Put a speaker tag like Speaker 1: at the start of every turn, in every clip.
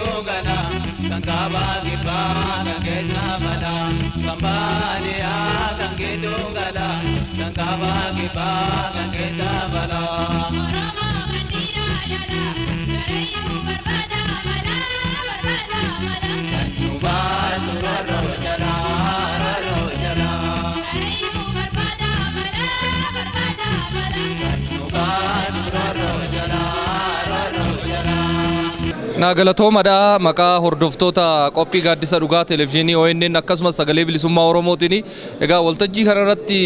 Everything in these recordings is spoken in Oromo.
Speaker 1: Gidduu gala, kan kaabaa kibbaa kan keessaa balaa, kan baadiyyaa kan gidduu gala, kan kaabaa kibbaa kan keessaa balaa.
Speaker 2: Oromoo kan dhiiraa dhalaa garayyuu barbaada malaa barbaada malaa.
Speaker 1: Kan nu baasu roorroo jalaa, roorroo jalaa.
Speaker 2: Garayyuu barbaada malaa barbaada malaa.
Speaker 1: Kan nu baasu roorroo jalaa, roorroo jalaa.
Speaker 3: Naa galatoomadha. Maqaa hordoftoota qophii Gaaddisa Dhugaa, Televezyiinii ONN akkasumas Sagalee Bilisummaa Oromootiin, egaa waltajjii kanarratti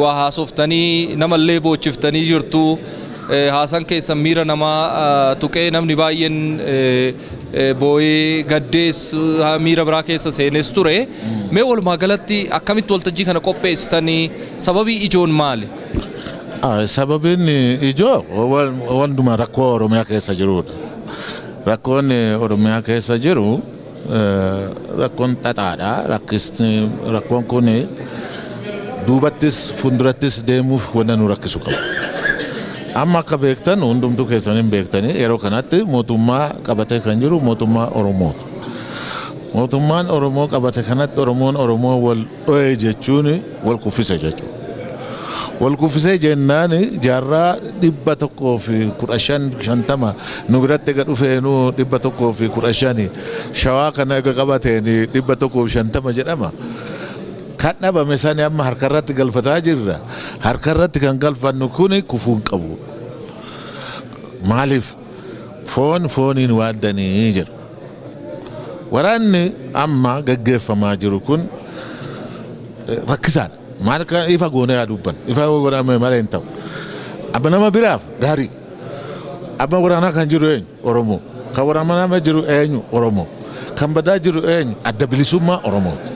Speaker 3: waa haasoftanii namallee boochiftanii jirtu. Haasan keessan miira namaa tuqee, namni baay'een boo'ee gaddees miira biraa keessa seenes ture. Mee walumaa galatti akkamitti waltajjii kana qopheessitanii? Sababii ijoon maali?
Speaker 4: Sababiin ijoo wantuma rakkoo Oromiyaa keessa jirudha. Rakkoon Oromiyaa keessa jiru rakkoon xaxaadha. Rakkoon kun duubattis fuuldurattis deemuuf wanta nu rakkisu qaba. Amma akka beektan, hundumtuu keessan hin beektanii, yeroo kanatti mootummaa qabatee kan jiru mootummaa Oromooti. Mootummaan Oromoo qabate kanatti Oromoon Oromoo wal dho'ee jechuun wal kuffise jechuudha. Wal kuffisee jennaan, jaarraa 115, 50 nu biratti ega dhufeenuu, 115 Shawaa kana ega qabateen 150 jedhama. Kan dhabame sani amma harkarratti galfataa jirra. Harkarratti kan galfannu kun kufuu hin qabu. Maaliif? Foon fooniin waaddanii jedhu. Waraanni amma gaggeeffamaa jiru kun rakkisaadha. Maal kan ifa goonee haa dubban. Ifa godhame malee hin ta'u. Amma nama biraaf gaarii. Amma waraanaa kan jiru eenyu? Oromoo. Kan waraanaa jiru eenyu? Oromoo. Kan badaa jiru eenyu? Adda Bilisummaa Oromooti.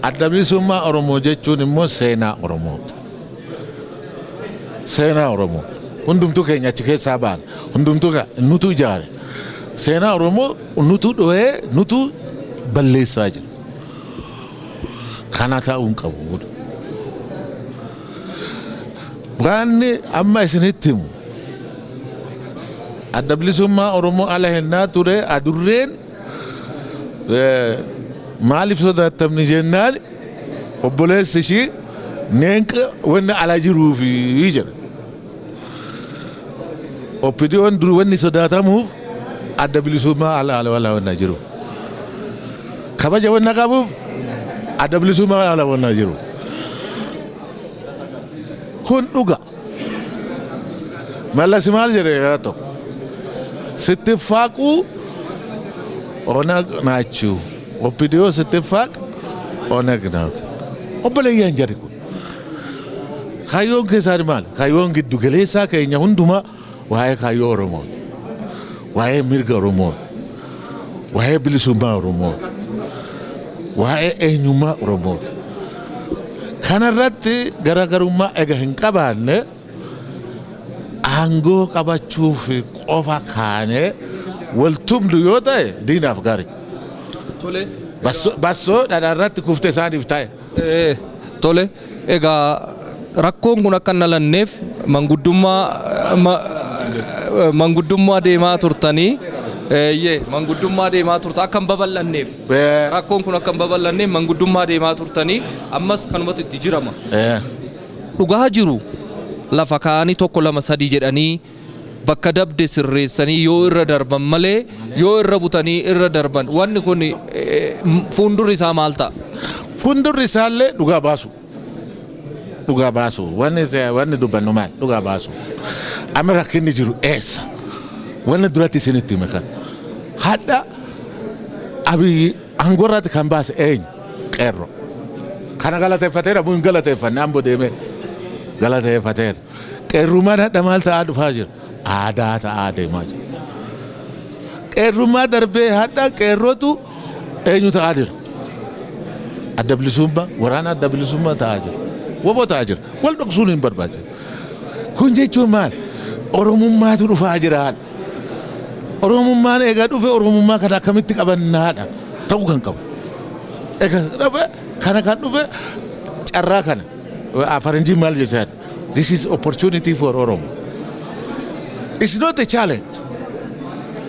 Speaker 4: Adda Bilisummaa Oromoo jechuun immoo seenaa Oromooti. Seenaa Oromoo. Hundumtuu keenya achi keessaa baana. Hundumtuu nutu ijaare. Seenaa Oromoo nutu dho'ee nutu balleessaa jira. Kana ta'uu hin qabu. Waanni amma isinitti himu, Adda Bilisummaa Oromoo ala hennaa ture, adurreen maaliif sodaattamni jennaan, obboleessi ishii neenqa wanni ala jiruufi jedha. OPDOn dur wanni sodaatamuuf Adda Bilisummaa ala ala wanna jiru. Kabaja wanna qabuuf Adda Bilisummaa ala wanna jiru. Kun dhuga. Mallas maal jedhe yaa tokko? ስትፋቁ ኦነግ ናችሁ። OPDO ስትፋቅ ኦነግ ናት። Obboleeyyan jarri kun. Kaayyoon keessaan maal? Kaayyoon giddu galeessaa keenya hundumaa waa'ee kaayyoo Oromoo, waa'ee mirga Oromoo, waa'ee bilisummaa Oromoo, waa'ee eenyummaa Oromoo. Kanarratti garaagarummaa ega hin qabaanne, aangoo qabachuuf qofa kaanee waltumdu yoo ta'e diinaaf gaarii.
Speaker 3: Tole.
Speaker 4: Bassoo dhadhaarratti kufte isaaniif ta'e.
Speaker 3: Tole, egaa rakkoon kun akka hin dhalanneef manguddummaa deemaa turtanii, eeyyee, manguddummaa deemaa turta akka hin babal'anneef, rakkoon kun akka hin babal'anneef manguddummaa deemaa turtanii, ammas kanumatu itti jirama. Dhugaa jiru lafa kaa'anii tokko, lama, sadii jedhanii bakka dabde sirreessanii yoo irra darban malee, yoo irra butanii irra darban, wanni kun fuuldurri isaa maal ta'a?
Speaker 4: Fuuldurri isaallee dhugaa baasu. Dhugaa baasu. Wanni dubbannu maal? Dhugaa baasu. Amma rakkinni jiru eessa? Wanni duratti isinitti hime kana. Hadha Abiyyi aangoo irratti kan baase eenyu? Qeerroo. Kana galateeffateera moo hin galateeffanne? Amboo deemee galateeffateera. Qeerrummaan hadha maal ta'aa dhufaa jira? Aadaa ta'aa deemaa jira. Qeerrummaa darbee hadha qeerrootu eenyu ta'aa jira? Adda Bilisummaa, waraana Adda Bilisummaa ta'aa jira. Woboo ta'aa jira. Wal dhoksuun hin barbaachisu. Kun jechuun maal? Oromummaatu dhufaa jira. Oromummaan egaa dhufe, Oromummaa kana akkamitti qabannaadha ta'uu kan qabu. Egaa dhufe kana kan dhufe carraa kana. Faranjiin maal jechaati? This is opportunity for Oromo. It's not a challenge.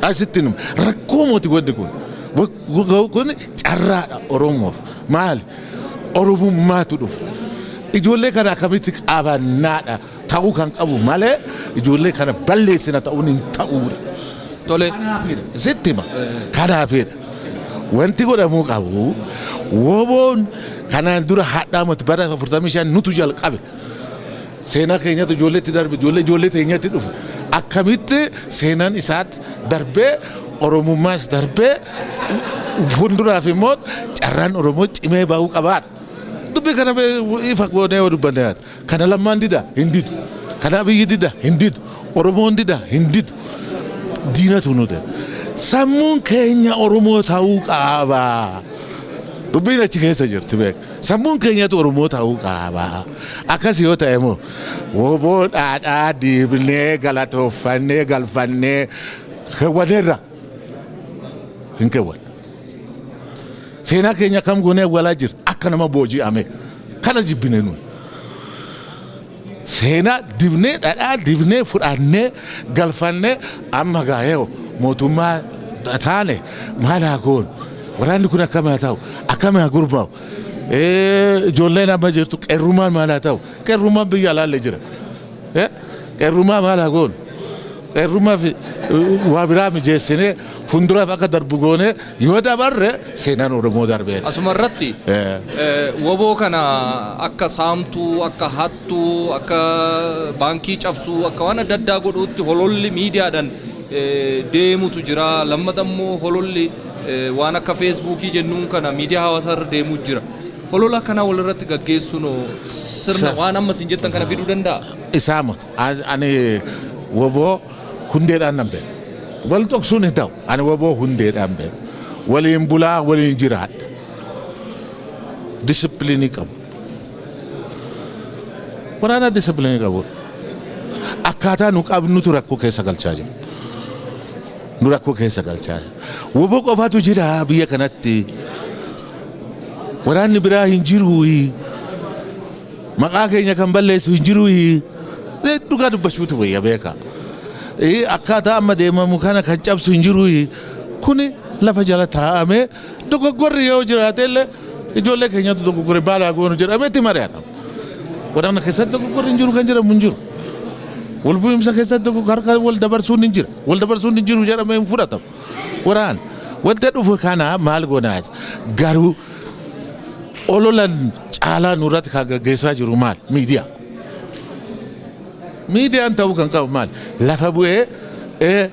Speaker 4: Asitti numa rakkoo mooti wanti kun. Kun carraadha Oromoof. Maali? Oromummaatu dhufa. Ijoollee kana akkamitti qabannaadha ta'uu kan qabu malee ijoollee kana balleessina ta'uun hin ta'uudha.
Speaker 3: Tole.
Speaker 4: Kanaafidha. Sitti hima. Kanaafidha. Wanti godhamuu qabu woboon kanaan dura hadhaamatu bara 45 nutu jalqabe. Seenaa keenyatu ijoolleetti darbe, ijoollee ijoollee teenyatti dhufe. Akkamitti seenaan isaatti darbee, Oromummaas darbee, fuulduraaf immoo carraan Oromoo cimee bahuu qabaadha. Dubbii kana ifa goonee yoo dubbanne yaadu. Kana lammaan dida hin didu. Kana biyyi dida hin didu. Oromoon dida hin didu. Diinatu nu ta'e. Sammuun keenya Oromoo ta'uu qaba. Dubbiin achi keessa jirti beek. Sammuun keenyatu Oromoo ta'uu qaba. Akkas yoo ta'e immoo woboo dhaadhaa diibnee galatoofannee galfannee keewwaneerra hin keewwanne. Seenaa keenya kam goonee awwaalaa jira akka nama booji'ame kana jibbine nuyi. Seenaa dibnee, dhadhaa dibnee, fudhannee galfannee, amma gaa'ee mootummaa taane maal haa goonu, waraanni kun akkam haa ta'u, akkam haa gurmaa'u, ijoolleen amma jirtu qeerrummaan maal haa ta'u, qeerrummaan biyya alaallee jira, qeerrummaa maal haa goonu, qeerrummaa fi waa biraa mijeessinee fuulduraaf akka darbu goonee yoo dabarre seenaan Oromoo darbee.
Speaker 3: Asuma irratti woboo kana akka saamtuu, akka hattuu, akka baankii cabsuu, akka waan adda addaa godhuutti hololli miidiyaadhaan deemutu jira. Lammata immoo hololli waan akka Feesbuukii jennuun kana miidiyaa hawaasaa irra deemuu jira. Holola kana walirratti gaggeessuun sirna waan amma isin jettan kana fiduu danda'a?
Speaker 4: Isaa miti. Ani woboo hundeedhaan nan beeka. Wal dhoksuun hin ta'u. Ani woboo hundeedhaan beeka. Waliin bulaa, waliin jiraadha. Disipiliinii qabu. Waraana disipiliinii qabu. Akkaataa nu qabnutu rakkoo keessa galchaa jira. Nu rakkoo keessa galchaa jira. Woboo qofaatu jira biyya kanatti. Waraanni biraa hin jiru. Maqaa keenya kan balleessu hin jiru. Dhugaa dubbachuutu wayya beeka. Akkaataa amma deemamu kana kan cabsu hin jiru. Kuni lafa jala taa'amee dogoggorri yoo jiraate illee ijoollee keenyatu dogoggore baalaa goonu jedhamee itti mari'atama. Waraana keessatti dogoggorri hin jiru kan jedhamu hin jiru. Wal bu'imsa keessatti harka wal dabarsuun hin jira. Wal dabarsuun hin jiru jedhamee hin fudhatamu. Waraana wanta dhufu kana maal goonaa, garuu ololan caalaa nurratti kan gaggeessaa jiru maal? Miidiyaa. Miidiyaan ta'uu kan qabu maal? Lafa bu'ee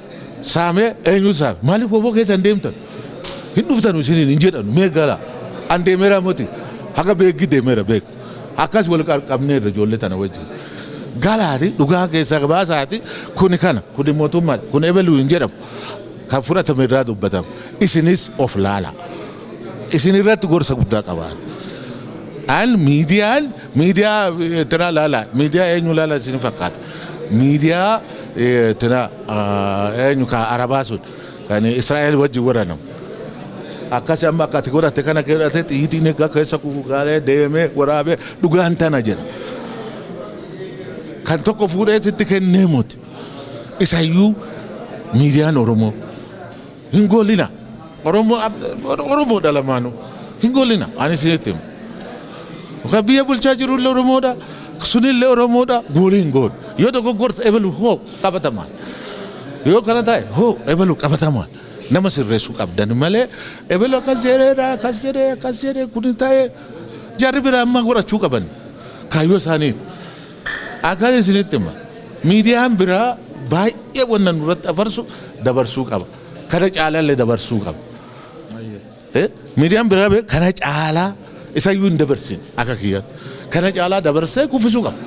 Speaker 4: saamee, eenyu saame, maaliif woboo keessa hin deemtan? Hin dhuftan isiniin hin jedhanu, mee gala. An deemeera moti, haga beekgi deemeera beek. Akkas wal qarqabneerra ijoollee tana wajjin. Galaati dhugaa keessaa baasaati, kuni kana, kuni mootummaadha, kun ebeluu hin jedhamu. Kan fudhatame irraa dubbatama. Isinis of laala. Isin irratti gorsa guddaa qabaan. An miidiyaan miidiyaa tana laala, miidiyaa eenyu laala isin fakkaata? Miidiyaa tana eenyu ka Arabaa sun kan Israa'el wajjin waraanamu. Akkas amma akka ati godhatte kana godhate, xiyyitiin eeggaa keessa kufu gaalee deemee waraabee dhugaan tana jedha. Kan tokko fuudhee sitti kennee moti. Isayyuu miidiyaan Oromoo hin goolina. Oromoo Oromoodha lamaanuu. Hin goolina. Ani isinitti himu. Kan biyya bulchaa jirullee Oromoodha. Sunillee Oromoodha. Goolii hin goolu. Yoo dogoggorte ebelu hoo qabatamaan. Yoo kana ta'e hoo ebelu qabatamaan. Nama sirreessuu qabdan malee ebelu akkas jedheedha, akkas jedhee, akkas jedhee, kun ta'e jarri biraa amma godhachuu qaban. Kaayyoo isaaniiti. Akkas isinitti hima. Miidiyaan biraa baay'ee wanna nurratti afarsu dabarsuu qaba. Kana caalaallee dabarsuu qaba. Miidiyaan biraa kana caalaa isayyuu hin dabarsin akka kiyyaatti. Kana caalaa dabarsee kuffisuu qaba.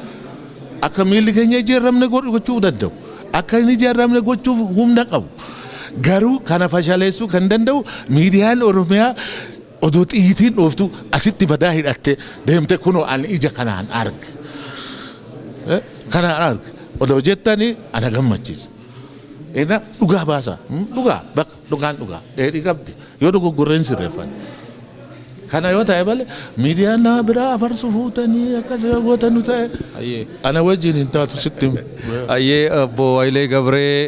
Speaker 4: Akka miilli keenya ijaarramne gochuu danda'u. Akka hin ijaarramne gochuuf humna qabu. Garuu kana fashaleessuu kan danda'u miidiyaan Oromiyaa odoo xiyyitiin dhooftu asitti madaa hidhatte deemte, kunoo ani ija kanaan arge. Kanaan arge. Odoo jettanii ana gammachiisa. Egaa dhugaa baasa. Dhugaa bakka dhugaan dhugaa. Dheedhii qabdi. Yoo dogoggorreen sirreeffan. Kana yoo ta'e malee miidiyaan nama biraa afarsu fuutanii akkas yoo gootanu ta'e ana wajjin hin taatu sitti himu.
Speaker 3: Ayyee, obbo Hayilee Gabree,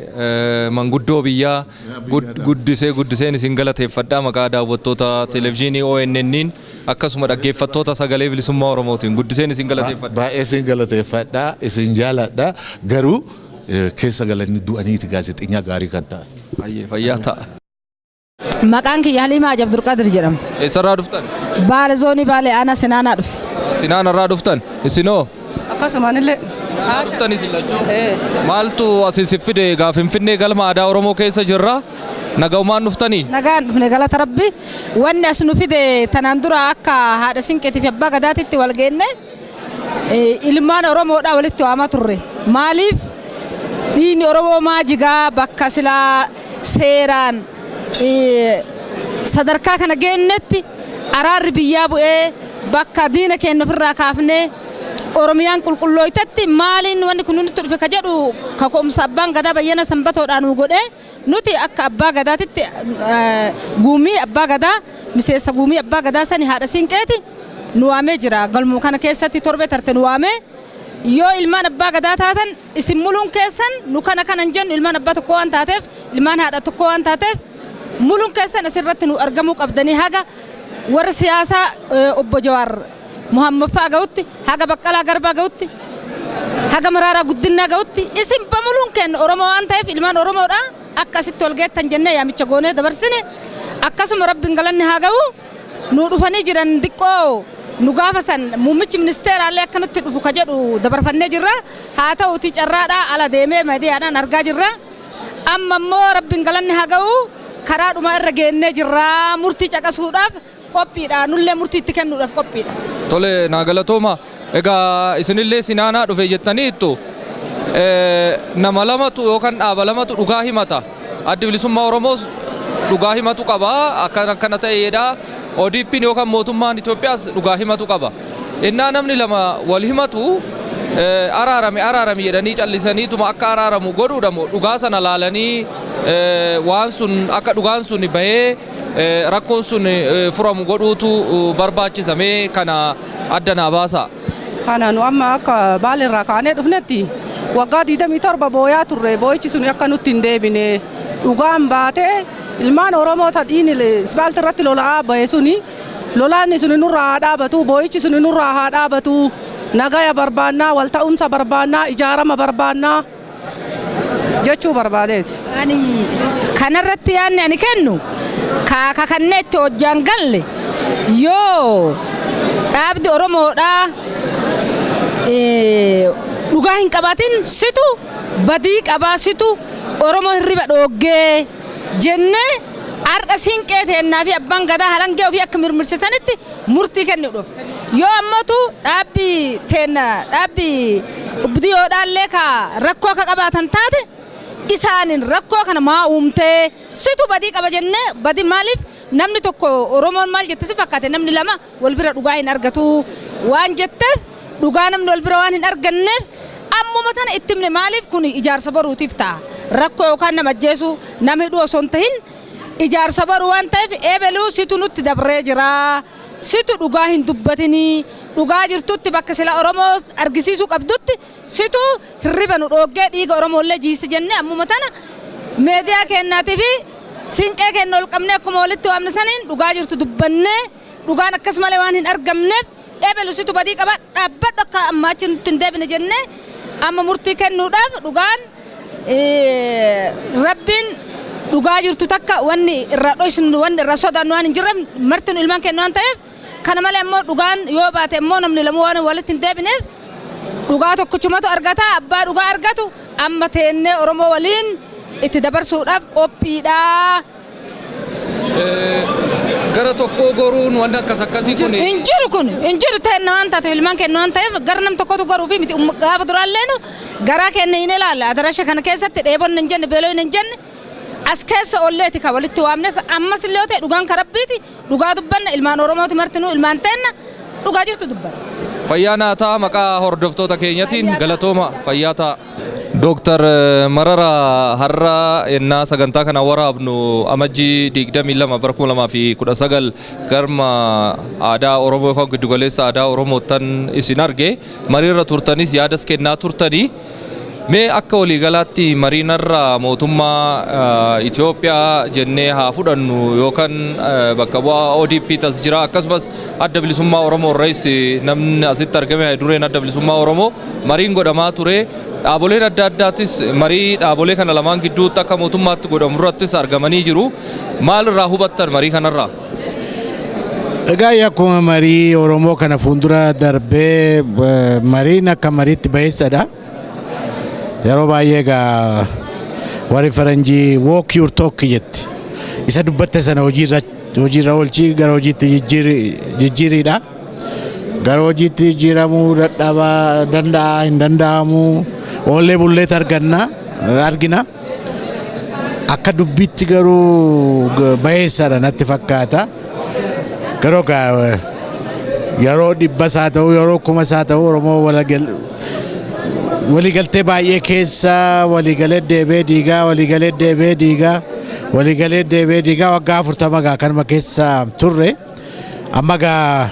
Speaker 3: manguddoo biyyaa, guddisee guddiseen isin galateeffadhaa maqaa daawwattoota televezyiinii ONN'n akkasuma dhaggeeffattoota Sagalee Bilisummaa Oromootiin guddiseen isin galateeffadha.
Speaker 4: Baay'ee isin galateeffadhaa, isin jaaladha, garuu keessa galanii du'aniiti gaazexeenyaa gaarii kan ta'an.
Speaker 3: Ayyee, fayyaa ta'a.
Speaker 5: Maqaan kiyya Haliimaa Abdulqadir jedhama.
Speaker 3: Eessarraa dhuftan?
Speaker 5: Baale, zoonii Baalee, aanaa Sinaanaa dhufe.
Speaker 3: Sinaanarraa dhuftan. Isinoo?
Speaker 6: Akkasumaanillee.
Speaker 3: Dhuftan isin lachuu? Maaltu as isin fide? Egaa Finfinnee galma aadaa Oromoo keessa jirra. Nagaumaan dhuftanii?
Speaker 5: Nagaan dhufne, galata Rabbi. Wanni as nu fide, tanaan dura akka haadha sinqeetii fi abbaa gadaatitti wal geenne ilmaan Oromoodhaa walitti waamaa turre. Maaliif dhiigni Oromoo maa jigaa? Bakka silaa seeraan sadarkaa kana geennetti araarri biyyaa bu'ee, bakka diina keenya ofirraa kaafnee Oromiyaan qulqullooytetti, maaliin wanni kun nutti dhufe ka jedhu kaka'umsa abbaan gadaa Bayyana Sanbatoodhaan nu godhee, nuti akka abbaa gadaatitti, guumii abbaa gadaa, miseensa guumii abbaa gadaa sani, haadha siinqeeti nu waamee jira. Galmuu kana keessatti torbee tarte nu waamee, yoo ilmaan abbaa gadaa taatan isin muluun keessan nu kana kanan jennu, ilmaan abbaa tokko waan taateef, ilmaan haadha tokko waan taateef, muluun keessan asirratti nu argamuu qabdanii, haga warra siyaasaa obbo Jawaar Muhammad fa'aa ga'utti, haga Baqqalaa Garbaa ga'utti, haga Maraaraa Guddinaa ga'utti, isin bamuluun keenya Oromoo waan ta'eef, ilmaan Oromoodha, akka asitti wal geettan jennee yaamicha goonee dabarsine. Akkasuma Rabbiin galanni haa ga'u, nu dhufanii jiran. Diqqoo nu gaafa san muummichi ministeeraallee akka nutti dhufu ka jedhu dabarfannee jirra. Haa ta'uuti carraadhaa ala deemee miidiyaadhaan argaa jirra. Amma immoo Rabbiin galanni haa ga'u, karaa dhumaa irra geennee jirra. Murtii caqasuudhaaf qophiidha, nullee murtii itti kennuudhaaf qophiidha.
Speaker 3: Tole, naa galatooma. Egaa isinillee Sinaanaa dhufe jettaniittu. Nama lamatu yookaan dhaaba lamatu dhugaa himata. Addi Bilisummaa Oromoos dhugaa himatu qaba. Akkana akkana ta'eedha. ODP'n yookaan mootummaan Itoophiyaas dhugaa himatu qaba. Innaa namni lama wal himatu araarame araarame jedhanii callisaniituma akka araaramu godhuudha moo dhugaa sana laalanii waan sun akka dhugaan sun bahee rakkoon sun furamu godhuutu barbaachisamee? Kana adda naa baasa.
Speaker 6: Kana nu amma akka Baaleerraa kaanee dhufnetti waggaa 27 booyaa turre. Boo'ichi sun akka nutti hin deebine, dhugaan baatee ilmaan Oromoo ta dhiini ispaaltii irratti lola'aa bahe suni, lolaanni suni nurraa haa dhaabatu, boo'ichi suni nurraa haa dhaabatu, nagaya barbaannaa, wal ta'umsa barbaannaa, ijaarama barbaannaa jechuu barbaadeeti.
Speaker 5: Ani kanarratti yaadni ani kennu, kaakakannee itti hojjaan galle, yoo dhaabdi Oromoodhaa dhugaa hin qabaatin, situ badii qabaa, situ Oromoo hirriba dhooggee jennee, har'a siinqee teennaa fi abbaan gadaa halangee ofii akka mirmirsisanitti murtii kennuudhaaf. Yoo ammootu dhaabbii teenna, dhaabbii OPDOdhaallee ka rakkoo akka qabaatan taate, isaanin rakkoo kana maa uumtee, situ badii qaba jennee. Badii maaliif? Namni tokko, Oromoon maal jette si fakkaate, namni lama wal bira dhugaa hin argatu waan jetteef, dhugaa namni wal bira waan hin arganneef ammuma tana itti himne. Maaliif? Kun ijaarsa boruutiif ta'a. Rakkoo yookaan nama ajjeesuu, nama hidhuu osoo hin tahin, ijaarsa boruu waan ta'eef, eebeluu situ nutti dabree jira, situ dhugaa hin dubbatinii, dhugaa jirtutti bakka sila Oromoo argisiisuu qabdutti situ hirriba nu dhooggee dhiiga Oromoollee jiisi jennee, ammuma tana meediyaa kennaatii fi siinqee keenya ol qabnee akkuma walitti waamne saniin dhugaa jirtu dubbannee, dhugaan akkas malee waan hin argamneef, ebelu situ badii qaba, dhaabbadhu, akka amma achi nutti hin deebine jennee amma murtii kennuudhaaf. Dhugaan Rabbiin dhugaa jirtu takka wanni irraa dhoysnu, wanni irraa sodaannu waan hin jirreef, marti nu ilmaan kennu waan ta'eef. Kana malee ammoo dhugaan yoo baate immoo namni lamuu waan walitti hin deebineef, dhugaa tokkichumatu argata. Abbaa dhugaa argatu amma teennee Oromoo waliin itti dabarsuudhaaf qophiidha.
Speaker 3: Gara tokkoo goruun wanti akkas akkasii kun
Speaker 5: Hin jiru, kun hin jiru. Teenna waan taateef, ilmaan kennu waan ta'eef, gara nam tokkotu goruu fi miti. Gaafa duraallee nu garaa keenya hin ilaalla. Adarasha kana keessatti dheebonni hin jenne, beelonni hin jenne, as keessa olleeti ka walitti waamneef. Ammas illee yoo ta'e dhugaan ka Rabbiiti, dhugaa dubbanna. Ilmaan Oromooti martinuu ilmaan teenna, dhugaa jirtu dubbanna.
Speaker 3: Fayyaa naa ta'a, maqaa hordoftoota keenyatiin galatooma, fayyaa ta'a. Dooktar Mararaa, har'a ennaa sagantaa kana waraabnu Amajjii 22 bara 2019 garma aadaa Oromoo yookaan giddugaleessa aadaa Oromoottan isin arge. Mariirra turtanis, yaadas kennaa turtanii. Mee akka waliigalaatti mariinarra mootummaa Itoophiyaa jennee haa fudhannu yookaan bakka bu'aa ODP tas jira, akkasumas Adda Bilisummaa Oromoo irraas namni asitti argame, dureen Adda Bilisummaa Oromoo, mariin godhamaa ture. Dhaaboleen adda addaatis marii dhaabolee kana lamaan gidduutti akka mootummaatti godhamu irrattis argamanii jiru. Maal irraa hubattan marii kanarraa?
Speaker 7: Egaa akkuma marii Oromoo kana fuuldura darbee, mariin akka mariitti baheessadha. Yeroo baay'ee egaa warri faranjii "walk your talk" jetti. Isa dubbatte sana hojiirra oolchii, gara hojiitti jijjiiriidha. Gara hojiitti jijjiiramuu dadhabaa danda'a hin danda'amu, oollee bulleet arganna argina. Akka dubbiitti garuu baheessadha natti fakkaata. Garuu egaa yeroo 100s haa ta'u, yeroo 1000s haa ta'u, Oromoo waliigaltee baay'ee keessa waliigalee deebee diigaa, waliigalee deebee diigaa, waliigalee deebee diigaa, waggaa 40 gaa kanuma keessa turre. Amma gaa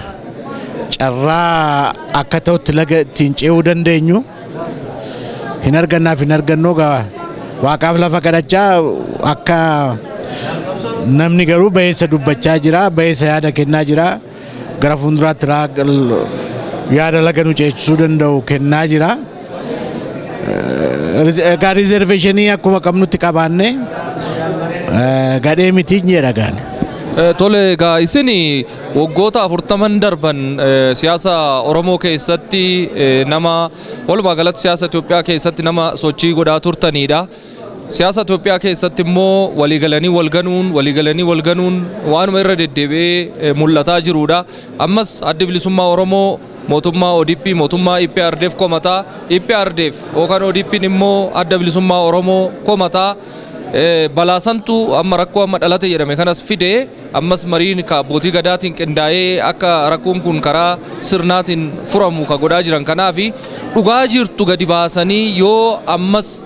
Speaker 7: carraa akka ta'utti laga ittiin ce'uu dandeenyu hin argannaaf hin argannu gaa waaqaaf lafa kadhachaa, akka namni garuu baheessa dubbachaa jira, baheessa yaada kennaa jira, gara fuulduraatti yaada laga nu ceesisuu danda'u kennaa jira. Egaa reservation akkuma qabnutti qabaanne gadhee miti jedha gaani.
Speaker 3: Tole, egaa isin waggoota 40n darban siyaasa Oromoo keessatti, nama walumaa galatti siyaasa Itoophiyaa keessatti nama sochii godhaa turtanidha. Siyaasa Itoophiyaa keessatti immoo waliigalanii wal ganuun, waliigalanii wal ganuun waanuma irra deddeebi'ee mul'ataa jirudha. Ammas Addi Bilisummaa Oromoo mootummaa ODP, mootummaa EPRDF komataa, EPRDF yookaan ODP'n immoo Adda Bilisummaa Oromoo komataa. Balaasantu amma rakkoo amma dhalate jedhame kanas fide. Ammas mariin ka abbootii gadaatiin qindaa'ee akka rakkoon kun karaa sirnaatiin furamu ka godhaa jiran. Kanaafi dhugaa jirtu gadi baasanii yoo ammas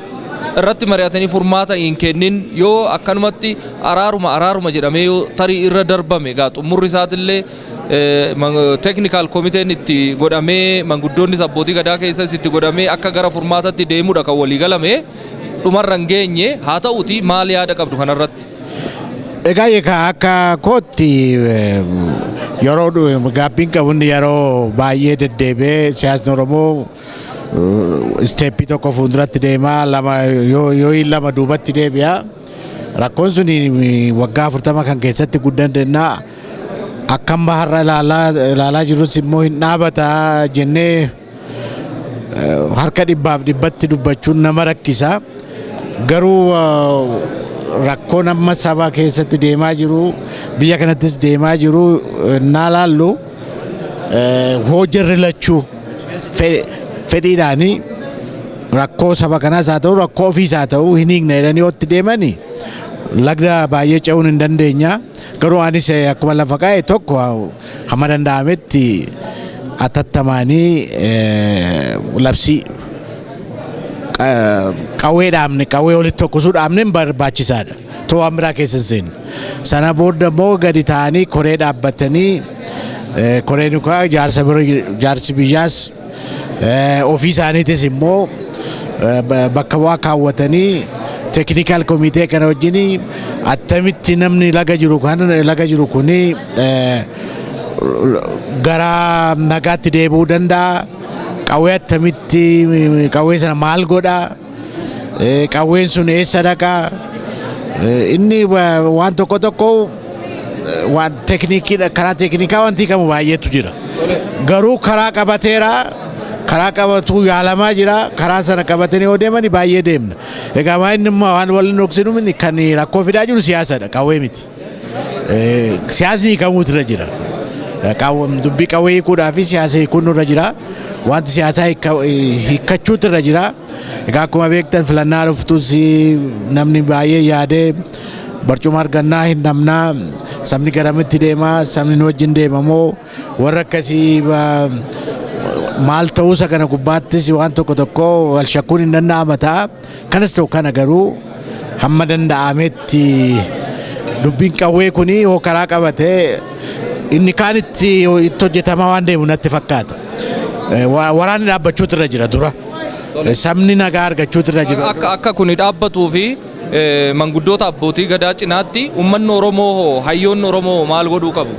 Speaker 3: irratti mari'atanii furmaata hin kennin, yoo akkanumatti araaruma araaruma jedhamee yoo tarii irra darbame, gaa xumurri isaatillee technical komiteen itti godhamee, manguddoonnis abbootii gadaa keessas itti godhamee akka gara furmaatatti deemudha kan walii galame, dhumarra hin geenye. Haa ta'uti, maal yaada qabdu kanarratti?
Speaker 7: Egaa egaa akka kootti yeroo gaabbiin qabu inni yeroo baay'ee deddeebi'ee siyaasni Oromoo step tokko fuulduratti deemaa, lama yoo lama duubatti deebi'a. Rakkoon sun waggaa 40 kan keessatti guddannaa akka amma har'a ilaalaa jirrus immoo hin dhaabata jennee harka dhibbaaf dhibbatti dubbachuun nama rakkisa. Garuu rakkoon amma saba keessatti deemaa jiru, biyya kanattis deemaa jiru naa laallu, hojjarri lachuu fedhiidhaanii rakkoo saba kanaas haa ta'u, rakkoo ofiis haa ta'u, hin hiikna jedhanii yoo itti deemani lagda baay'ee ce'uun hin dandeenya. Garuu anis akkuma lafa kaa'e tokko, hamma danda'ametti atattamaanii labsii qawwee dhaabne, qawwee walitti tokkosuu dhaabne barbaachisaadha. Too waan biraa keessa hin seenne. Sana booda immoo gadi ta'anii koree dhaabbatanii, koreen jaarsa jaarsi biyyaas ofii isaaniitis immoo bakka bu'aa kaawwatanii, technical komitee kana wajjin attamitti namni laga jiru kan laga jiru kuni gara nagaatti deebi'uu danda'a. Qawwee attamitti, qawwee sana maal godha? Qawween sun eessa dhaqa? Inni waan tokko tokko waan teknikiidha, karaa teknikaa wanti hiikamu baay'eetu jira. Garuu karaa qabateera, karaa qabatu yaalamaa jira, karaa sana qabatanii yoo deemani baay'ee deemna. Egaa waan inni immoo waan wal dhoksinu kan rakkoo fidaa jiru siyaasadha, qawwee miti. Siyaasni hiikamuutu irra jira. Dubbii qawwee hiikuudhaa fi siyaasa hiikuun nurra jira. Wanti siyaasaa hiikkachuutu irra jira. Egaa akkuma beektan filannaa dhuftus namni baay'ee yaadee barcuma argannaa hin dhabnaa, sabni garamitti deemaa, sabni nu wajjin deema moo warra akkasii. Maal ta'uusa kana gubbaattis waan tokko tokko wal shakkuun hin danda'ama ta'a. Kanas ta'u kana garuu hamma danda'ametti dubbiin qawwee kuni yoo karaa qabatee inni kaan itti hojjetamaa waan deemu natti fakkaata. Waraanni dhaabbachuutu irra jira dura. Sabni nagaa argachuutu irra jira.
Speaker 3: Akka kuni dhaabbatuu fi manguddoota abbootii gadaa cinaatti uummanni Oromoo hoo hayyoonni Oromoo hoo maal godhuu qabu?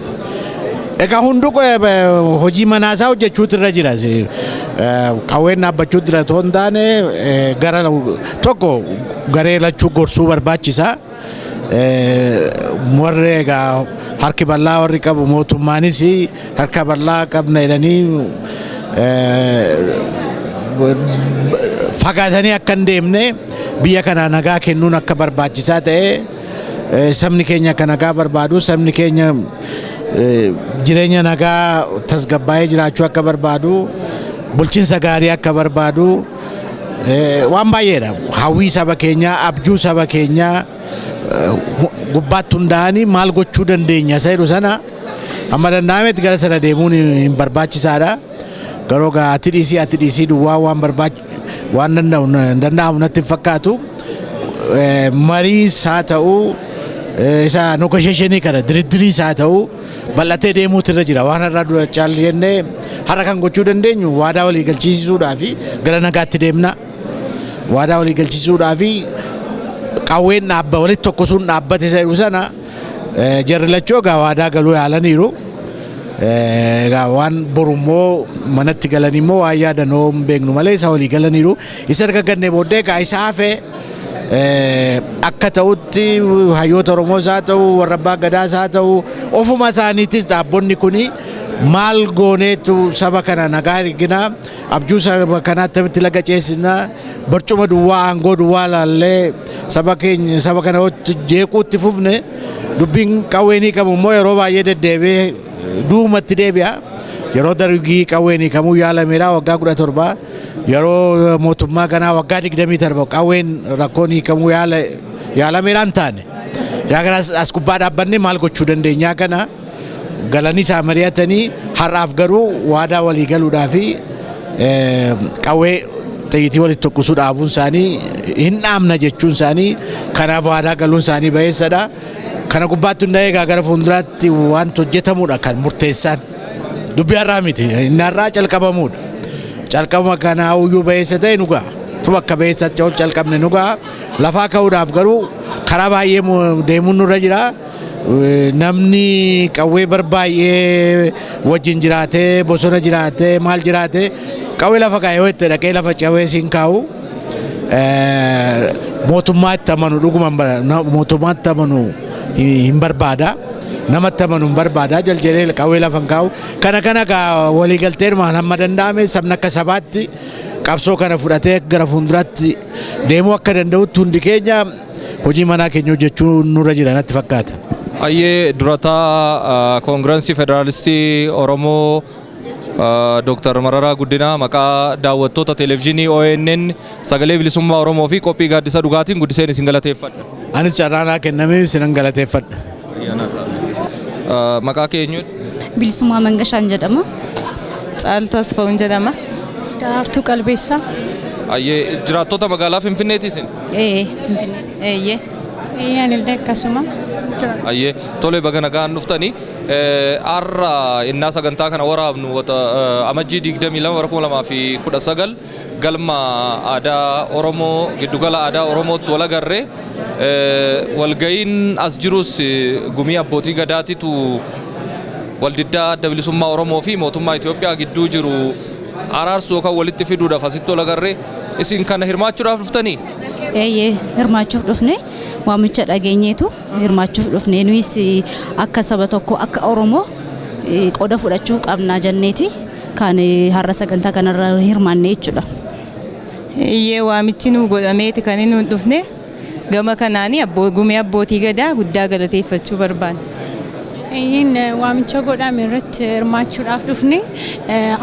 Speaker 7: Egaa hunduu hojii manaasaa hojjechuutu irra jira. Qawween dhaabbachuutu jira otoo hin taane, gara tokko garee lachuu gorsuu barbaachisa. Warri egaa harki bal'aa warri qabu, mootummaanis harka bal'aa qabna jedhanii fagaatanii akka hin deemne, biyya kana nagaa kennuun akka barbaachisaa ta'e, sabni keenya akka nagaa barbaadu, sabni keenya jireenya nagaa tasgabbaa'ee jiraachuu akka barbaadu, bulchiinsa gaarii akka barbaadu, waan baay'eedha. Hawwii saba keenyaa, abjuu saba keenyaa gubbaatti hundaa'anii maal gochuu dandeenya isa jedhu sana hamma danda'ametti gara sana deemuun hin barbaachisaadha. Garuu egaa ati dhiisii ati dhiisii duwwaa waan barbaach waan danda'u danda'amu natti hin fakkaatu. Marii isaa ta'uu, isa negotiation kana, diriddirii isaa ta'uu bal'atee deemuutu irra jira. Waan har'a dura caalli jennee har'a kan gochuu dandeenyu waadaa walii galchiisuudhaa fi gara nagaatti deemna. Waadaa walii galchiisuudhaa fi qawween dhaabba walitti tokkosuun dhaabbate isa jedhu sana jarri lachuu egaa waadaa galuu yaalaniiru. Egaa waan borummoo manatti galanii immoo waan yaadanoo hin beeknu malee isa walii galaniiru. Isa erga gannee booddee egaa isa hafe akka ta'utti hayyoota Oromoos haa ta'u, warra abbaa gadaas haa ta'u, ofuma isaaniitis dhaabbonni kuni maal gooneetu saba kana nagaa ergina, abjuu saba kanaa akkamitti laga ceesisna, barcuma duwwaa, aangoo duwwaa laallee saba keenya saba kana jeequutti fufne, dubbiin qawweenii qabu immoo yeroo baay'ee deddeebi'ee duumatti deebi'a. Yeroo Dargii qawweenii kamuu yaalameera waggaa 17, yeroo mootummaa kanaa waggaa 27 qawween rakkoon hiikamuu yaalameera, hin taane. Yaa kana as gubbaa dhaabbannee maal gochuu dandeenyaa kana galanii isaa mari'atanii, har'aaf garuu waadaa walii galuudhaa fi qawwee xiyyitii walitti tokkosuu dhaabuun isaanii, hin dhaabna jechuun isaanii, kanaaf waadaa galuun isaanii bayeessadha. Kana gubbaatti hundaa'ee egaa gara fuulduraatti wanti hojjetamudha kan murteessaan. Dubbii har'aa miti. Inni har'aa calqabamuudha. Calqabama kanaa uyyuu bayeessa ta'e nu ga'a. Tu bakka bayeessatti ol calqabne nu ga'a. Lafaa ka'uudhaaf garuu karaa baay'ee deemuun nurra jira. Namni qawwee barbaay'ee wajjin jiraatee, bosona jiraatee, maal jiraatee, qawwee lafa kaa'ee yoo itti dhaqee lafa qawwee siin kaa'u, mootummaatti amanu dhuguma mootummaatti amanu hin barbaada. Namatti amanu hin barbaada. Jaljedhee qawwee lafa hin kaa'u. Kana gaa waliigalteedhumaan hamma danda'ame sabni akka sabaatti qabsoo kana fudhatee gara fuulduraatti deemuu akka danda'utti hundi keenya hojii manaa keenya hojjechuu nurra jira natti fakkaata.
Speaker 3: Ayyee, durataa Koongirensii Federaalistii Oromoo Dr. Mararaa Guddinaa, maqaa daawwattoota televezyiinii ONN Sagalee Bilisummaa Oromoo fi qophii Gaaddisa Dhugaatiin guddiseen isin galateeffadha.
Speaker 7: Anis carraanaa kennameef isinan galateeffadha.
Speaker 3: Maqaa kee eenyuudha?
Speaker 8: Bilisummaa Mangashaan jedhama.
Speaker 9: Caaltuu Asfaawun jedhama.
Speaker 10: Daraartuu Qalbeessaa.
Speaker 3: Ayyee, jiraattota magaalaa Finfinneeti isin?
Speaker 8: Ee, Finfinnee.
Speaker 9: Eeyyee.
Speaker 10: Anillee akkasuma.
Speaker 3: Ayyee, tole, baga nagaan dhuftanii. Har'a innaa sagantaa kana waraabnu Amajjii 22 bara 2019 galma aadaa Oromoo, giddugala aadaa Oromootti wal agarre. Walga'iin as jirus gumii abbootii gadaatitu waldiddaa Adda Bilisummaa Oromoo fi mootummaa Itoophiyaa gidduu jiru araarsuu yookaan walitti fiduudhaaf asitti wal agarre. Isin kana hirmaachuudhaaf dhuftanii?
Speaker 8: Eeyyee, hirmaachuuf dhufne. Waamicha dhageenyeetu hirmaachuuf dhufne. Nuyis akka saba tokko, akka Oromoo qooda fudhachuu qabna jenneeti kan har'a sagantaa kanarra hirmaanne jechuudha.
Speaker 9: Eeyyee, waamichi nu godhameeti kan inni nu dhufne. Gama kanaanii gumii abbootii gadaa guddaa galateeffachuu barbaanna.
Speaker 10: Eeyyeen, waamicha godhame irratti hirmaachuudhaaf dhufne.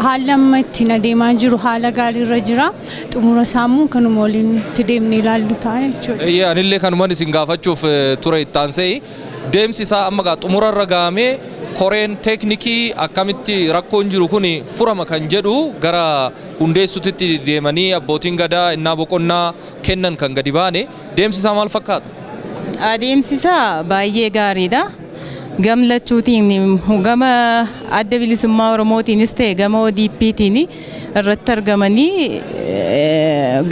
Speaker 10: Haalli amma ittiin adeemaa jiru haala gaariirra jira. Xumura isaammoo kanuma waliin itti deemnee ilaallu ta'a jechuudha.
Speaker 3: Eeyyee, anillee kanuman isin gaafachuuf ture itti aansee. Deemsi isaa amma gaa xumurarra gahamee Koreen teeknikii akkamitti rakkoon jiru kun furama kan jedhu gara hundeessutitti deemanii abbootiin gadaa innaa boqonnaa kennan kan gadi baane deemsi isaa maal fakkaata?
Speaker 9: Adeemsi isaa baay'ee gaariidha. Gam lachuutiin, gama Adda Bilisummaa Oromootiinis ta'e gama ODP'tiin, irratti argamanii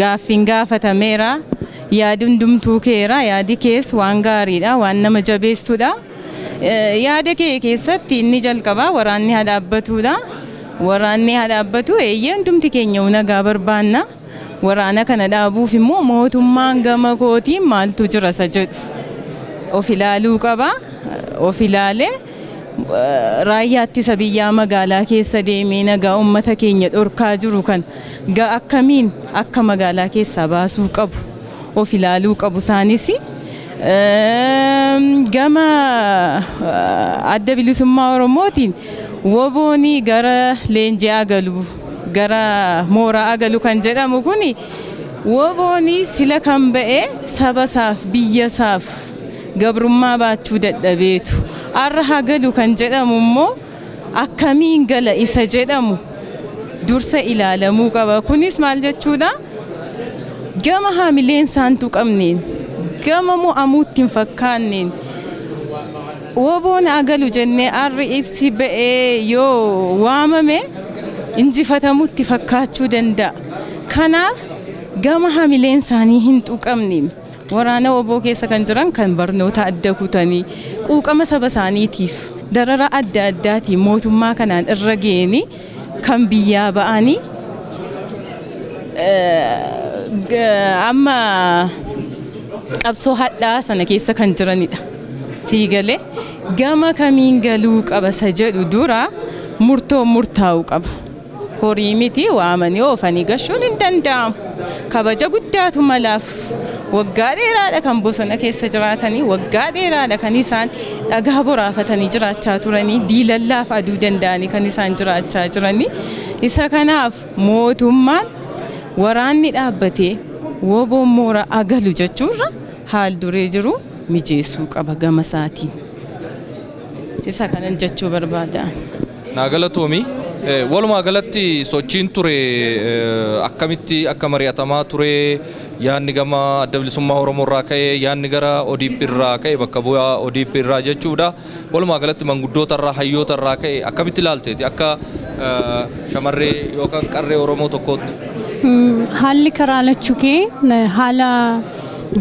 Speaker 9: gaaffiin gaafatameera. Yaadi hundumtuu keera. Yaadi kees waan gaariidha. Waan nama jabeessuudha. Yaada kee keessatti inni jalqabaa waraanni haa dhaabbatudha. Waraanni haa dhaabbatu, eeyyee, hundumti keenya nagaa barbaanna. Waraana kana dhaabuuf immoo mootummaan gama kootiin maaltu jira isa jedhu of ilaaluu qaba. Of ilaalee raayyaa ittisa biyyaa magaalaa keessa deemee nagaa uummata keenya dhorkaa jiru kan akkamiin akka magaalaa keessaa baasuu qabu of ilaaluu qabu isaanis. Gama Adda Bilisummaa Oromootiin woboonii gara leenji'aa galu, gara mooraa galu kan jedhamu kuni, woboonii sila kan ba'e saba isaaf, biyya isaaf gabrummaa baachuu dadhabeetu. Har'a haa galu kan jedhamu immoo akkamiin gala isa jedhamu dursa ilaalamuu qaba. Kunis maal jechuudha? Gama haamileen isaan tuqamneen, gama mo'amuutti hin fakkaanneen woboon haa galu jennee har'i ibsi ba'ee yoo waamame injifatamutti fakkaachuu danda'a. Kanaaf gama haamileen isaanii hin tuqamne, waraana woboo keessa kan jiran kan barnoota adda kutanii quuqama saba isaaniitiif darara adda addaatiin mootummaa kanaan irra ga'anii kan biyyaa ba'anii amma qabsoo hadhaa sana keessa kan jiranidha. Sii galee, gama kamiin galuu qaba isa jedhu dura murtoo murtaa'uu qaba. Horii miti, waamanii oofanii gashuun hin danda'amu. Kabaja guddaatu malaaf. Waggaa dheeraadha kan bosona keessa jiraatanii, waggaa dheeraadha kan isaan dhagaa boraafatanii jiraachaa turanii, diilallaaf aduu danda'anii kan isaan jiraachaa jiranii. Isa kanaaf mootummaan waraanni dhaabbatee woboon moora agalu jechuurra haal duree jiru mijeessuu qaba gama isaatiin. Isa kanan jechuu barbaada.
Speaker 3: Naa galatoomi. Walumaa galatti sochiin ture akkamitti akka mari'atamaa ture, yaadni gama Adda Bilisummaa Oromoo irraa ka'e, yaadni gara ODP irraa ka'e, bakka bu'aa ODP irraa jechuudha. Walumaa galatti manguddoota irraa, hayyoota irraa ka'e akkamitti ilaalteeti akka shamarree yookaan qarree Oromoo tokkootti?
Speaker 10: Haalli karaa lachuu kee haala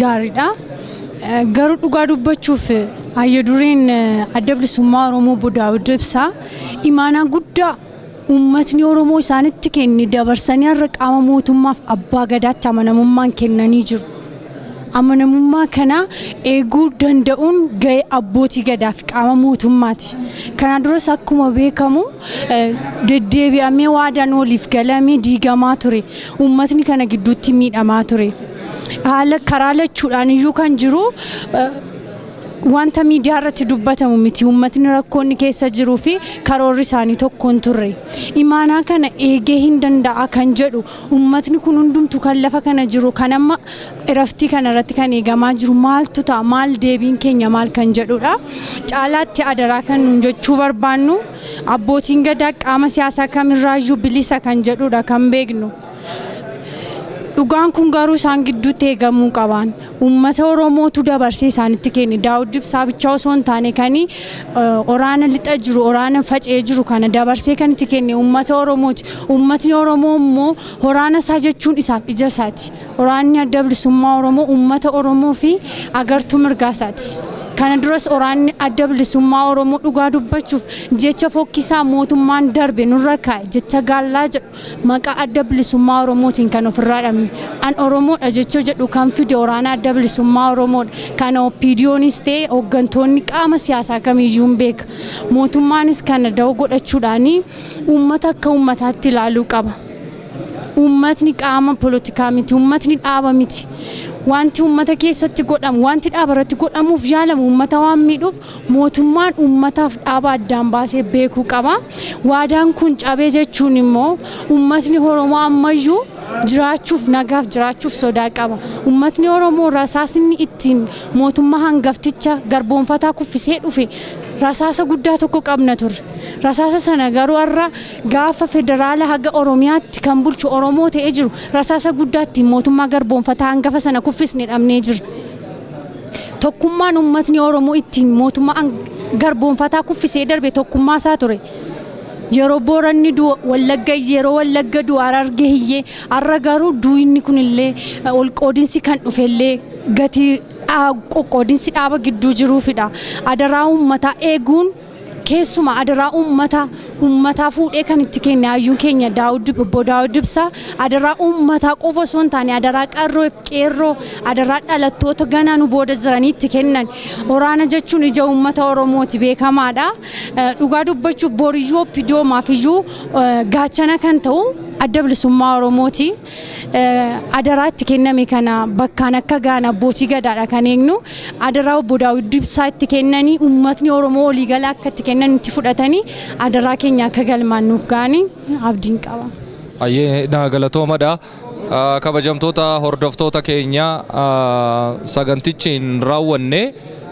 Speaker 10: gaariidha. Garuu dhugaa dubbachuuf hayya dureen Adda Bilisummaa Oromoo Obbo Daawud Ibsaa imaanaa guddaa uummatni Oromoo isaanitti kenne dabarsanii har'a qaama mootummaaf abbaa gadaatti amanamummaan kennanii jiru. Amanamummaa kana eeguu danda'uun gahee abbootii gadaa fi qaama mootummaati. Kana duras akkuma beekamu deddeebi'amee waadaan waliif galamee diigamaa ture. Uummatni kana gidduutti miidhamaa ture. Haala karaa lachuudhaan iyyuu kan jiru wanta miidiyaa irratti dubbatamu miti. Uummatni rakkoonni keessa jiruu fi karoorri isaanii tokko hin turre. Imaanaa kana eegee hin danda'a kan jedhu, uummatni kun hundumtu kan lafa kana jiru, kan amma iraftii kana irratti kan eegamaa jiru, maaltu ta'a, maal deebiin keenya maal kan jedhudha. Caalaatti adaraa kan nuun jechuu barbaannu, abbootiin gadaa qaama siyaasaa kamirraayyuu bilisa kan jedhudha kan beeknu. Dhugaan kun garuu isaan gidduutti eegamuu qabaan. Uummata Oromootu dabarsee isaanitti kenne. Daawud Ibsaa bichaa osoo hin taane, kan oraana lixa jiru, oraana faca'ee jiru kana dabarsee kan itti kenne uummata Oromooti. Uummatni Oromoo immoo oraana isaa jechuun isaaf ija isaati. Oraanni Adda Bilisummaa Oromoo uummata Oromoo fi agartuu mirgaa isaati. Kana duras oraanni Adda Bilisummaa Oromoo, dhugaa dubbachuuf, jecha fokkisaa mootummaan darbe nurra kaa'e, jecha gaallaa jedhu maqaa Adda Bilisummaa Oromootiin kan ofirraa dhabne. An Oromoodha jecha jedhu kan fide oraana Adda Bilisummaa Oromoodha. Kana OPDOnis ta'e hooggantoonni qaama siyaasaa kamiyyuu hin beeka. Mootummaanis kana da'oo godhachuudhaan uummata akka uummataatti ilaaluu qaba. Uummatni qaama polotikaa miti, uummatni dhaaba miti. Wanti uummata keessatti godhamu, wanti dhaaba irratti godhamuuf yaalamu uummata waan miidhuuf, mootummaan uummataaf dhaaba addaan baasee beekuu qaba. Waadaan kun cabee jechuun immoo uummatni Oromoo ammayyuu jiraachuuf, nagaaf jiraachuuf sodaa qaba. Uummatni Oromoo rasaasni ittiin mootummaa hangafticha garboonfataa kuffisee dhufe Rasaasa guddaa tokko qabna turre. Rasaasa sana garuu har'a gaafa federaala haga Oromiyaatti kan bulchu Oromoo ta'ee jiru, rasaasa guddaatti mootummaa garboonfataa hangafa sana kuffisne dhabnee jirra. Tokkummaan uummatni Oromoo ittiin mootummaa garboonfataa kuffisee darbe tokkummaa isaa ture. Yeroo Booranni du'u Wallagga, yeroo Wallagga du'u Hararge hiyyee. Har'a garuu du'inni kunillee, ol qoodinsi kan dhufellee gatii qoqqoodinsi dhaaba gidduu jiruufidha. Adaraa uummataa eeguun, keessumaa adaraa uummataa fuudhee kan itti kenne hayyuun keenya Daawud, obbo Daawud Ibsaa, adaraa uummataa qofa osoo hin taane adaraa qarroo, qeerroo, adaraa dhalattoota ganaa nu booda jiranii itti kennan. Waraana jechuun ija uummata Oromooti, beekamaadha. Dhugaa dubbachuuf boriyyuu OPDOmaaf iyyuu gaachana kan ta'u Adda Bilisummaa Oromooti. Adaraa itti kenname kana bakkaan akka gaan abbootii gadaadha kan eegnu. Adaraa obbo Daawud Ibsaa itti kennanii, uummatni Oromoo waliigalaa akka itti kennan itti fudhatanii, adaraa keenya akka galmaan nuuf ga'anii abdiin qaba.
Speaker 3: Ayyee, na galatoomadha. Kabajamtoota hordoftoota keenya, sagantichi hin raawwanne.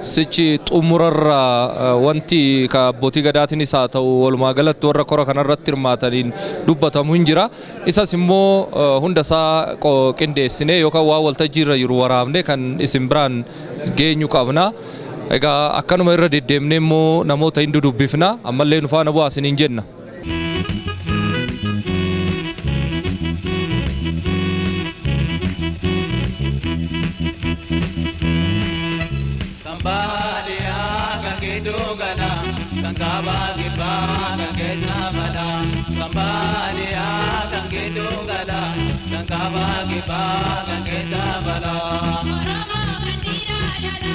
Speaker 3: Sichi xumurarra wanti ka abbootii gadaatiinis haa ta'u walumaa galatti warra kora kanarratti hirmaataniin dubbatamu hin jira. Isas immoo hunda isaa qindeessine yookaan waan waltajjii irra jiru waraabne kan isin biraan geenyu qabna. Egaa akkanuma irra deddeemnee immoo namoota hin dudubbifna, ammallee nu faana bu'aa isiniin jenna.
Speaker 1: Kan baadiyyaa, kan gidduu galaa, kan kaabaa kibbaa, kan keessa balaa. Kan baadiyyaa, kan gidduu galaa, kan kaabaa kibbaa, kan keessa balaa.
Speaker 2: Oromoo kan dhiiraa dhalaa.